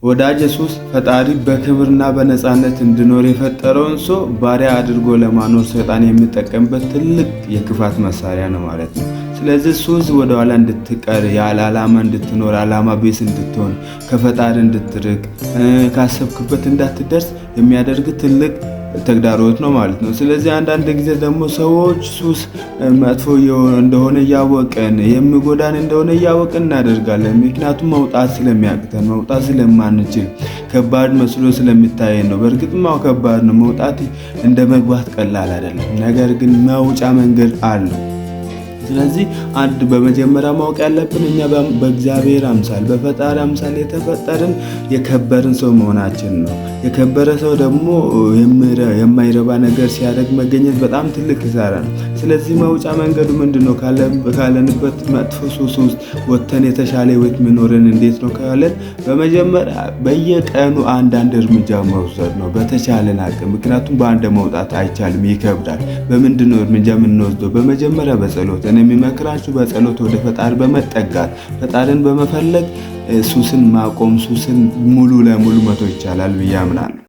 ወዳጅ፣ ሱስ ፈጣሪ በክብርና በነፃነት እንዲኖር የፈጠረውን ሰው ባሪያ አድርጎ ለማኖር ሰይጣን የሚጠቀምበት ትልቅ የክፋት መሳሪያ ነው ማለት ነው። ስለዚህ ሱስ ወደኋላ እንድትቀር፣ ያለ ዓላማ እንድትኖር፣ ዓላማ ቢስ እንድትሆን፣ ከፈጣሪ እንድትርቅ፣ ካሰብክበት እንዳትደርስ የሚያደርግ ትልቅ ተግዳሮት ነው ማለት ነው። ስለዚህ አንዳንድ ጊዜ ደግሞ ሰዎች ሱስ መጥፎ እንደሆነ እያወቅን፣ የሚጎዳን እንደሆነ እያወቅን እናደርጋለን። ምክንያቱም መውጣት ስለሚያቅተን፣ መውጣት ስለማንችል፣ ከባድ መስሎ ስለሚታየን ነው። በእርግጥም አዎ ከባድ ነው። መውጣት እንደ መግባት ቀላል አይደለም። ነገር ግን መውጫ መንገድ አለው። ስለዚህ አንድ በመጀመሪያ ማወቅ ያለብን እኛ በእግዚአብሔር አምሳል፣ በፈጣሪ አምሳል የተፈጠርን የከበርን ሰው መሆናችን ነው። የከበረ ሰው ደግሞ የማይረባ ነገር ሲያደርግ መገኘት በጣም ትልቅ ኪሳራ ነው። ስለዚህ መውጫ መንገዱ ምንድን ነው? ካለንበት መጥፎ ሱስ ውስጥ ወጥተን የተሻለ ህይወት መኖርን እንዴት ነው ካለን፣ በመጀመሪያ በየቀኑ አንዳንድ እርምጃ መውሰድ ነው በተቻለን አቅም። ምክንያቱም በአንድ መውጣት አይቻልም፣ ይከብዳል። በምንድን ነው እርምጃ የምንወስደው? በመጀመሪያ በጸሎት። እኔ የሚመክራችሁ በጸሎት ወደ ፈጣሪ በመጠጋት፣ ፈጣሪን በመፈለግ ሱስን ማቆም፣ ሱስን ሙሉ ለሙሉ መተው ይቻላል ብዬ አምናለሁ።